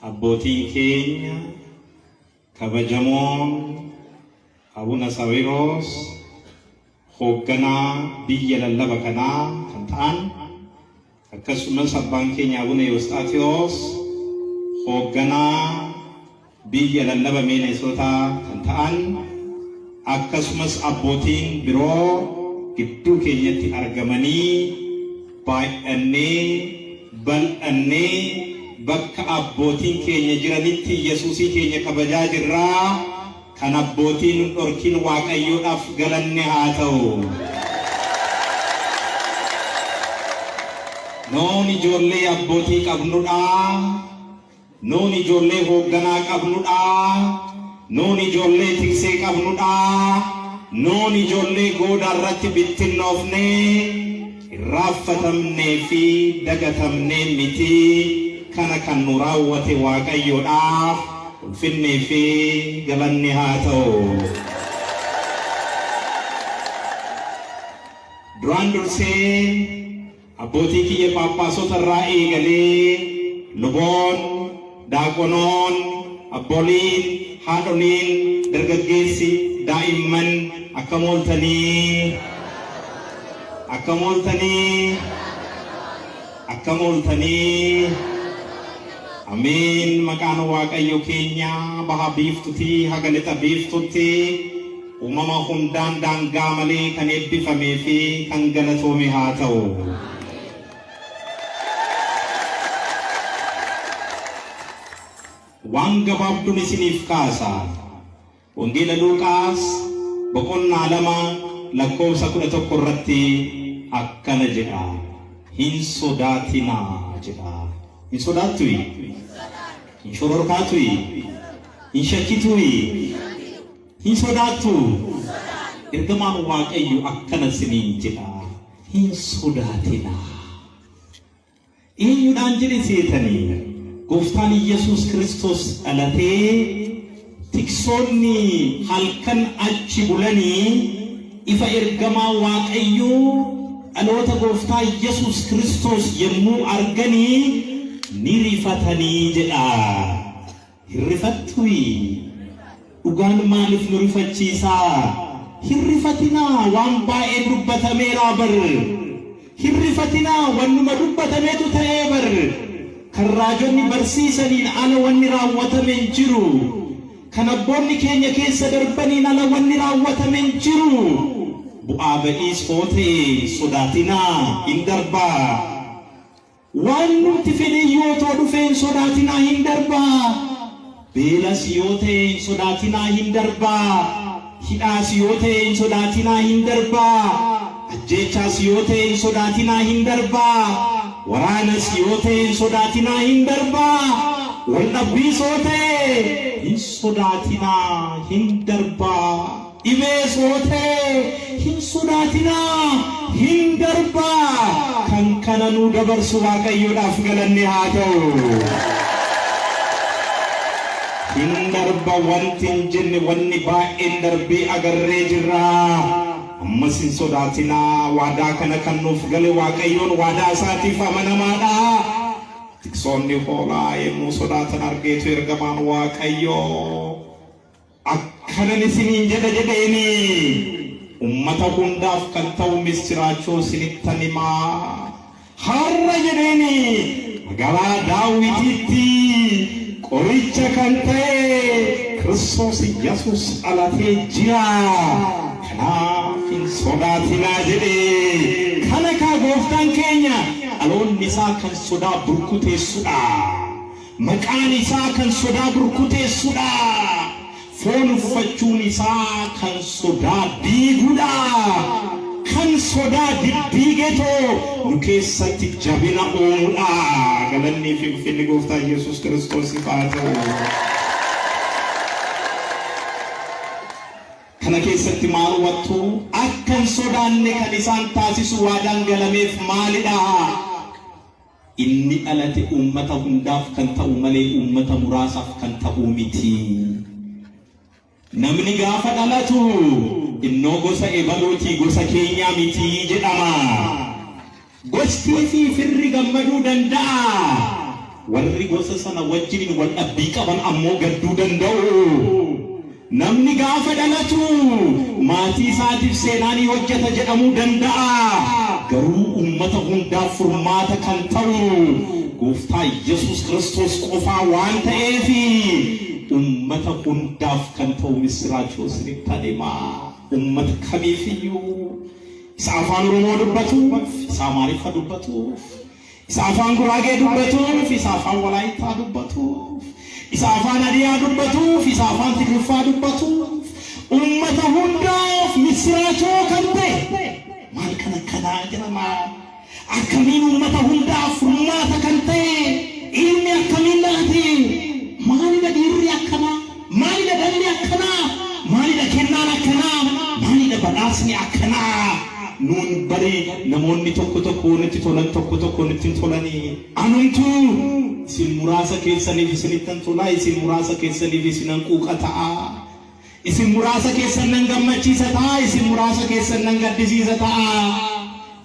Abbootiin keenya kabajamoon Abuna Sawiroos hoogganaa biyya lallaba kanaa kan ta'an, akkasumas abbaan keenya Abuna Ewusxaatiyoos hoogganaa biyya lallaba Meeneesootaa kan ta'an, akkasumas abbootiin biroo gidduu keenyatti argamanii baay'annee bal'annee bakka abbootiin keenya jiranitti Yesuusii keenya kabajaa jirra. Kan abbootiin nun dhorkin Waaqayyoodhaaf galanni haa ta'u. Nuun ijoollee abbootii qabnudha. Nuun ijoollee hoogganaa qabnudha. Nuun ijoollee tiksee qabnudha. Nuun ijoollee goodaa irratti bittinnoofnee, irraaffatamnee fi dagatamnee miti. Kana kan nu raawwate Waaqayyoodhaaf ulfinnii fi galanni haa ta'u. Duraan dursee Abbootii kiyya Phaaphaasota irraa eegalee luboon, daaqonoon, abbooliin, haadholiin, dargaggeessi, daa'imman akkam ooltanii? Akkam ooltanii? Akkam ooltanii? Ameen! Maqaan Waaqayyo keenyaa baha biiftutii haga lixa biiftutti Uumama hundaan daangaa malee kan eebbifamee fi kan galatoome haa ta'u. Waan gabaabdun isiniif kaasa. Wangeela Luuqaas boqonnaa 2 lakkoofsa 11 irratti akkana jedha. Hin sodaatinaa jedha. Hin sodaattui? Hin shororkaatui? Hin shakkitui? Hin sodaattuu? Ergamaan Waaqayyo akkana isiniin jedha, Hin sodaatinaa. Eenyudhaan jedhe seetanii? Gooftaan Iyyasuus Kiristoos dhalatee tiksoonni halkan achi bulanii ifa ergamaa Waaqayyoo dhaloota Gooftaa Iyyasuus Kiristoos yommuu arganii ni rifatanii jedha. Hin rifattuyi? Dhugaan maaliif nu rifachiisaa? Hin rifatinaa waan baay'een dubbatameeraa bar. Hin rifatinaa wannuma dubbatametu ta'ee bar. Kan raajonni barsiisaniin ala wanni raawwatame hin jiru. Kan abboonni keenya keessa darbaniin ala wanni raawwatame hin jiru. Bu'aa ba'iis hoo ta'e sodaatinaa hin darbaa. Waanumti fedheyyuu otoo dhufee hin sodaatinaa hin darbaa. Beelas yoo ta'e hin sodaatinaa hin darbaa. Hidhaas yoo ta'e hin sodaatinaa hin darbaa. Ajjeechaas yoo ta'e hin sodaatinaa hin darbaa. Waraanas yoo ta'e hin sodaatinaa hin darbaa. Waldhabbiis yoo ta'e hin sodaatinaa hin darbaa. Dhibees yoo ta'e hin sodaatinaa, hin darbaa. Kan kana nuu dabarsu Waaqayyoodhaaf galanni haa ta'u. Hin darba wanti hin jenne wanni baay'een darbee agarree jirra. Ammas hin sodaatinaa. Waadaa kana kan nuuf gale Waaqayyoon waadaa isaatiif amanamaadha. Tiksoonni hoolaa yommuu sodaatan argeetu ergamaan Waaqayyoo Akkanan isiniin jedha jedheeni, ummata hundaaf kan ta'u missiraachoo isinittan hima. Har'a jedheeni, magaalaa Daawititti qoricha kan ta'e Kiristoos Yesuus dhalatee jira. Kanaaf hin sodaatinaa jedhe. Kana kaa Gooftaan keenya dhaloonni isaa kan sodaa burkuteessudha. Maqaan isaa kan sodaa burkuteessudha. Foon uffachuun isaa kan sodaa diigudha. Kan sodaa diddiigetoo nu keessatti jabina uumudha. Galannii fi ulfinni Gooftaa Yesuus Kiristoosiif haa ta'u. Kana keessatti maal hubattu? Akka hin sodaanne kan isaan taasisu waadaan galameef maalidha? Inni dhalate uummata hundaaf kan ta'u malee uummata muraasaaf kan ta'uu miti. Namni gaafa dhalatu innoo gosa ebaluuti gosa keenyaa miti jedhama. Gostii fi firri gammaduu danda'a. Warri gosa sana wajjiniin wal dhabbii qaban ammoo gadduu danda'u. Namni gaafa dhalatu maatii isaatiif seenaa ni hojjeta jedhamuu danda'a. Garuu uummata hundaaf furmaata kan ta'u Gooftaa Yesuus Kiristoos qofaa waan ta'eef uummata hundaaf kan ta'u missiraachoo isinittan hima. Uummata kamiifiyyuu isa Afaan Oromoo dubbatuuf, isa Amaariffa dubbatuuf, isa Afaan Guraagee dubbatuuf, isa Afaan Walaayittaa dubbatuuf, isa Afaan Hadiyaa dubbatuuf, isa Afaan Tigriffaa dubbatuuf, uummata hundaaf missiraachoo kan ta'e maal kan akkanaa jedhama. Akkamiin uummata hundaaf furmaata kan ta'e ilmi akkamiin dhalate? Maalidha dhiirri akkanaa? Maalidha dhalli akkanaa? Maalidha kennaan akkanaa? Maalidha badhaasni akkanaa? Nuun bari namoonni tokko tokko nutti tolan, tokko tokko nutti hin tolanii. Anumtuu isin muraasa keessaniif isinittan tolaa, isin muraasa keessaniif isinan quuqa ta'a. Isin muraasa keessan nan gammachiisa ta'a, isin muraasa keessan nan gaddisiisa ta'a.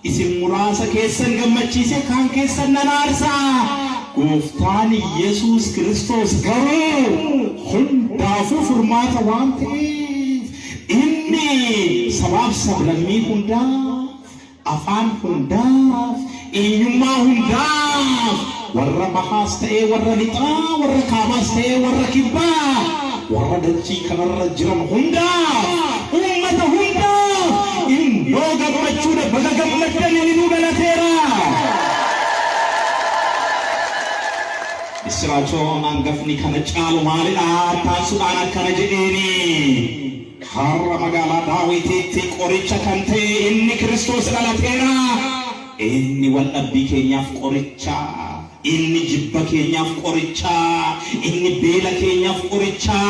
Isin muraasa keessan gammachiisee kaan keessan nan aarsa. Gooftaan Yesuus Kiristoos garuu hundaafuu furmaata waan ta'eef inni sabaaf sablammii hundaaf, afaan hundaaf, eenyummaa hundaaf, warra bahaas ta'ee warra lixaa, warra kaabaas ta'ee warra kibbaa, warra dachii kanarra jiran hundaaf, uummata hundaaf innoo gammachuudha. Baga gammaddan, inni nuu dhalateera. Missiraachoon hangafni kana caalu maalidha? Taasisuudhaan akkana jedheeni. Har'a magaalaa Daawititti qoricha kan ta'e inni Kiristoos dhalateera. Inni wal dhabbii keenyaaf qoricha. Inni jibba keenyaaf qoricha. Inni beela keenyaaf qoricha.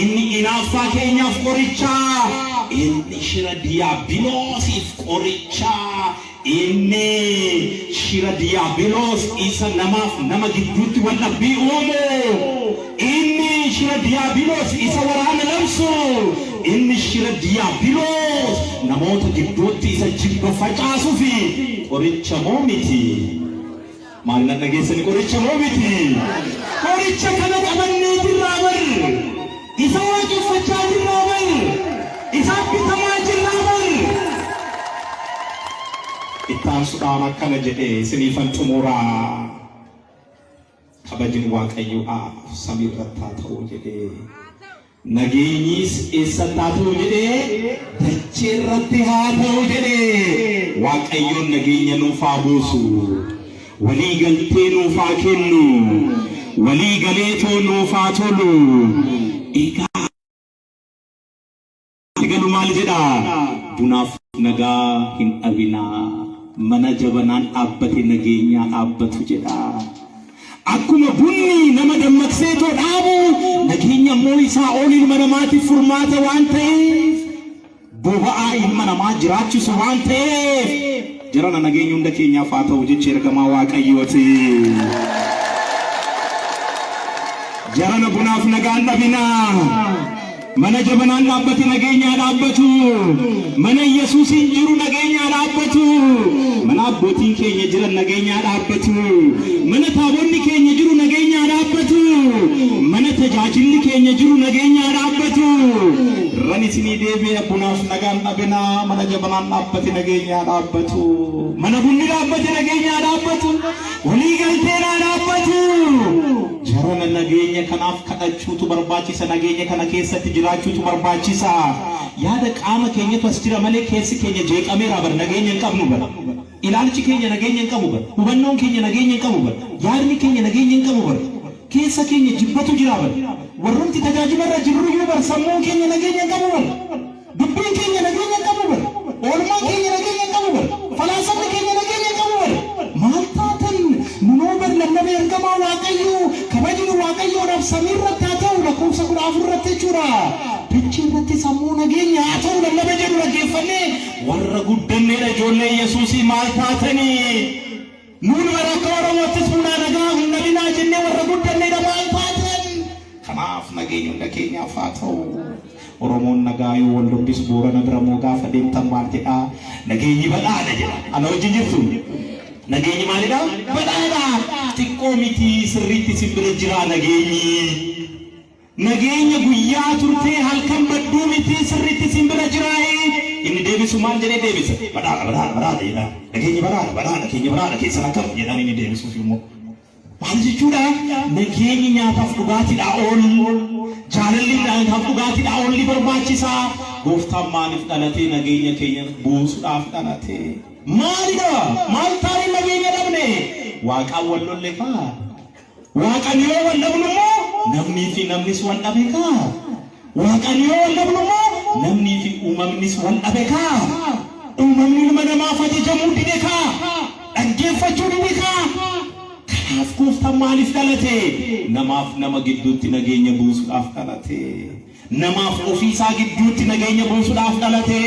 Inni inaaffaa keenyaaf qoricha. Inni shira diyaabiloosiif qoricha. Inni shira diyaabiloos isa namaaf nama gidduutti wal dhabbii uumu. Inni shira diyaabiloos isa waraana labsu. Inni shira diyaabiloos namoota gidduutti isa jibba facaasuu fi qoricha moo miti? Maal nan dhageessani, qoricha moo miti? Qoricha kana qabannee jirraa bar. Isa waaqeffachaa jirraa bar. Isaaf bitamaa jirraa bar. Ittaansuudhaan akkana jedhee isiniifan xumuraa. Kabajni Waaqayyoodhaaf samii irratti haa ta'u jedhee. Nageenyis eessatti haa ta'u jedhee? Dachee irratti haa ta'u jedhee. Waaqayyoon nageenya nuuf haa buusu. Walii galtee nuuf haa kennu. Walii galeetoo nuuf haa tolu. Egaa galu maal jedha? Bunaaf nagaa hin dhabinaa. Mana jabanaan dhaabbate nageenyaa dhaabbatu jedha. Akkuma bunni nama dammaqsee too dhaabu, nageenya immoo isaa ol ilma namaatiif furmaata waan ta'eef, boba'aa ilma namaa jiraachisu waan ta'eef, jarana nageenya hunda keenyaaf haa ta'u jecha ergamaa Waaqayyooti. Jarana bunaaf nagaan dhabinaa. Mana jabanaan dhaabbate nageenyaa dhaabbatu. Mana Yesuusiin jiru nageenyaa dhaabbatu. Mana abbootiin keenya jiran nageenyaa dhaabbatu. Mana taabonni keenya jiru nageenyaa dhaabbatu. Mana tajaajilli keenya jiru nageenyaa dhaabbatu. Ran isinii deebi'a, bunaaf nagaan dhabinaa. Mana jabanaan dhaabbate nageenyaa dhaabbatu. Mana bunni dhaabbate nageenyaa dhaabbatu. Walii galteenaa dhaabbatu. Jarana nageenya kanaaf kadhachuutu barbaachisa. Nageenya kana keessatti jiraachuutu barbaachisa. Yaada qaama keenyatu as jira malee keessi keenya jeeqameera bar, nageenya hin qabnu bar. Ilaalchi keenya nageenya hin qabu bar. Hubannoon keenya nageenya hin qabu bar. Yaadni keenya nageenya hin qabu bar. Keessa keenya jibbatu jira bar. Warrumti tajaajilarra jirruyyuu bar, sammuun keenya nageenya hin qabu bar. Dubbiin keenya nageenya hin qabu bar. Oolmaan keenya nageenya hin qabu bar. Falaasamni keenya nageenya hin qabu bar. Maal taatan nunoo bar? Lallaba ergamaa Waaqayyoo kabajni Waaqayyoodhaaf samii irratti haa ta'u lakkoofsa 14 irratti jechuudha. Dachee irratti sammuu nageenya haa ta'u lallaba jedhu dhaggeeffannee warra guddanneedha, ijoollee Yesuusii maal taatanii? Nuun bara akka Oromoottis bunaa nagaa hin dhabinaa jennee warra guddanneedha, maal taatan? Kanaaf nageenya hunda keenyaaf haa ta'u. Oromoon nagaa yoo wal dubbisu, Boorana bira moo gaafa deemtan maal jedhaa? Nageenyi badhaadha jedha. Ana wajjin jirtu? Nageenyi maalidha? Badhaadha. Xiqqoo miti sirriitti isin bira jiraa nageenyi. Nageenya guyyaa turtee halkan badduu miti sirriitti isin bira jiraayi. Inni deebisu maal jedhee deebisa? Badhaadha badhaadha badhaadha jedhaan. Nageenyi badhaadha badhaadha keenya badhaadha keessan akkam jedhaan inni deebisuuf immoo. Maal jechuudha? Nageenyi nyaataaf dhugaatiidhaa ol, jaalalli nyaataaf dhugaatiidhaa ol ni barbaachisa. Gooftaan maaliif dhalatee? Nageenya keenya buusuudhaaf dhalate. Maalidha? Maal taanee nageenya dhabne? Waaqaan wal lolle kaa. Waaqaan yoo wal dhabnu immoo namnii fi namnis wal dhabe kaa. Waaqaan yoo wal dhabnu immoo namnii fi uumamnis wal dhabe kaa. Uumamni ilma namaaf ajajamuu dide kaa. Dhaggeeffachuu dide kaa. Kanaaf gooftaan maaliif dhalate? Namaaf nama gidduutti nageenya buusuudhaaf dhalate. Namaaf ofiisaa gidduutti nageenya buusuudhaaf dhalate.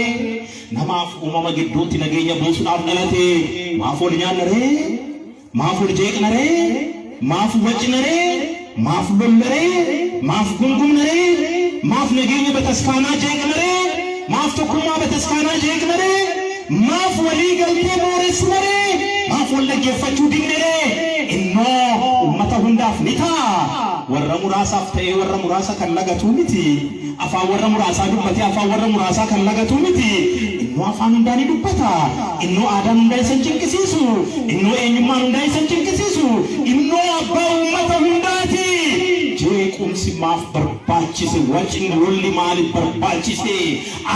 Namaaf uumama gidduutti nageenya buusuudhaaf dhalate. Maaf wal nyaanna ree? Maaf wal jeeqna ree? Maaf wacna ree? Maaf lolla ree? Maaf gungumna ree? Maaf nageenya bataskaanaa jeeqna ree? Maaf tokkummaa bataskaanaa jeeqna ree? Maaf walii galtee booressina ree? Maaf wal dhaggeeffachuu didne ree? Innoo ummata hundaaf ni ta'a. Warra muraasaaf ta'ee warra muraasa kan lagatuu miti. Afaan warra muraasaa dubbatee afaan warra muraasaa kan lagatuu miti. Innoo afaan hundaa ni dubbata. Innoo aadaan hundaa isa hin cinqisiisu. Innoo eenyummaan hundaa isa hin cinqisiisu. Innoo abbaa uummata hundaati. Jeequmsi maaf barbaachise? Wacni lolli maaliif barbaachise?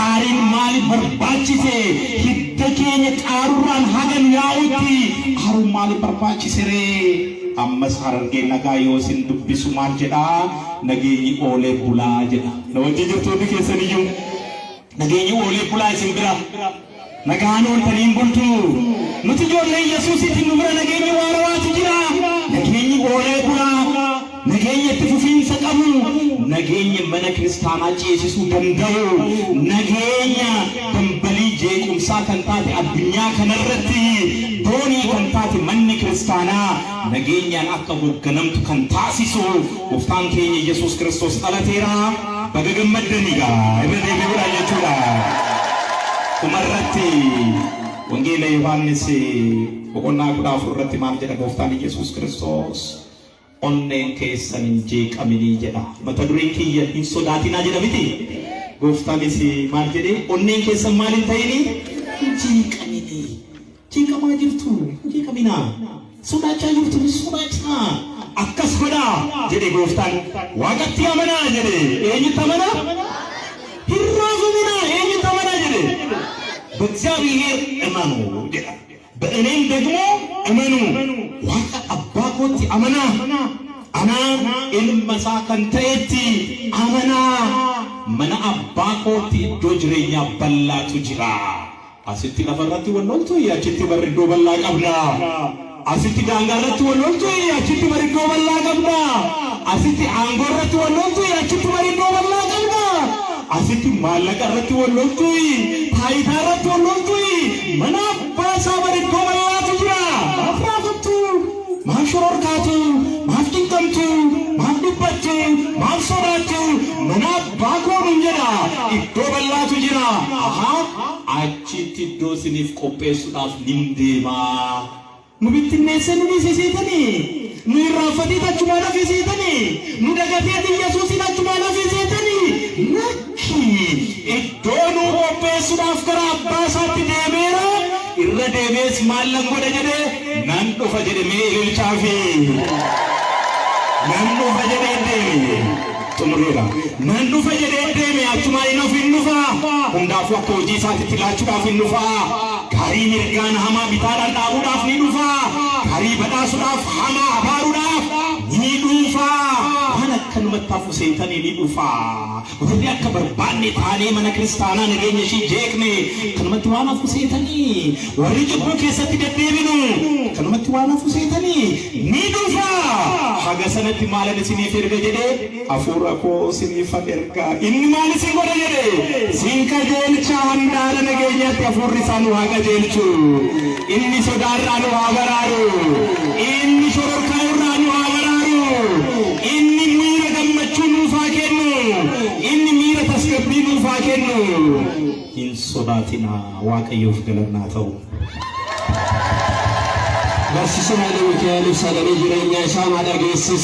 Aariin maaliif barbaachise? Hidda keenya qaarurraan haga nu yaa'utti aaruun maaliif barbaachise ree? Ammas Harargeen nagaa yoo isin dubbisu maal jedhaa? Nageenyi oolee bulaa jedha. Na wajjin jirtu hundi keessan iyyuu. Nageenyi oolee bulaa isin bira. Nagaan ooltanii hin bultu. Nuti ijoollee Yesuusiitiin nu bira nageenyi waarawaatu jira. Nageenyi oolee bulaa. Nageenya itti fufiinsa qabu. Nageenya mana kiristaanaa ceesisuu danda'u. Nageenya dambalii jeequmsaa kan taate addunyaa kanarratti doonii kan taate manni kiristaanaa nageenyaan akka hoogganamtu kan taasisu Gooftaan keenya Yesuus Kiristoos dhalateera. Baga gammaddanii gaa irra deebi'uudhaan jechuudha. Dhumarratti Wangeela Yohaannis boqonnaa 14 irratti maal jedha Gooftaan Yesuus Kiristoos? Onneen keessan hin jeeqaminii jedha. Mata dureen kiyya hin sodaatinaa jedha miti? Gooftaanis maal jedhee? Onneen keessan maal hin ta'inii? Hin jeeqaminii. Jeeqamaa jirtu, hin jeeqaminaa. Sodaachaa jirtu, hin sodaatinaa. Akkas godhaa jedhe Gooftaan. Waaqatti amanaa jedhe. Eenyutti amanaa? Hin raafaminaa. Eenyutti amanaa jedhe? በእግዚአብሔር እመኑ jedha. በእኔም ደግሞ እመኑ. Waaqa abbaa kootti amanaa. Anaan ilma isaa kan ta'etti amanaa. Mana abbaa kootti iddoo jireenyaa bal'aatu jira. Asitti lafa irratti wal loltu, achitti barri iddoo bal'aa qabna. Asitti daangaa irratti wal loltu, achitti barri iddoo bal'aa qabna. Asitti aangoo irratti wal loltu, achitti barri iddoo bal'aa qabna. Asitti maallaqa irratti wal loltu, taayitaa irratti wal loltu, mana abbaa isaa barri iddoo bal'aatu jira. Maaf raafattu? Maaf shororkaatu? Maaf cinqamtu? Maaf dhiphattu? Maaf sodaattu? Mana abbaa koo nun jedha. Iddoo bal'aatu jira. Ahaa, achitti iddoo isiniif qopheessuudhaaf nin deemaa. Nu bittinneessee nu dhiisiseetanii? Nu irraanfateet achumaan hafeseetanii? Nu dagateet Yesuusin achumaan hafeseetanii? Lakki! Iddoo nuu qopheessuudhaaf gara abbaa isaatti deemeera. Irra deebi'ees maal nan godha jedhe? Nan dhufa jedhe. Mee ililchaafi. Nan dhufa jedhee deeme. Xumureera. Nan dhufa jedhee deeme achumaan hin hafu, hin dhufa. Hundaafuu akka hojii isaatitti laachuudhaaf hin dhufa. Gaarii mirgaan hamaa bitaadhaan dhaabuudhaaf ni dhufa. Gaarii badhaasuudhaaf hamaa abaaruudhaaf ni dhufa. Waan akkanumatti hafu seetanii ni dhufa. Warri akka barbaanne taanee mana kiristaanaa nageenya ishii jeeqne akkanumatti waan hafu seetanii, warri cubbuu keessatti deddeebinu akkanumatti waan hafu seetanii ni dhufa. Haga sanatti maalan isiniif erga jedhee? Hafuura koo isiniifan erga. Inni maal isin godha jedhe? Sin qajeelcha handaara nageenyaatti. Hafuurri isaa nu haa qajeelchu. Inni sodaarraa nu haa baraaru. Inni shororkaa irraa nu haa baraaru. Inni miira gammachuu nuuf haa kennu. Inni miira tasgabbii nuuf haa kennu. Hin sodaatinaa. Waaqayyoof galannaa ta'u. Barsiisota Haayile Mikaa'eliif sagalee jireenyaa isaan haa dhageessisu.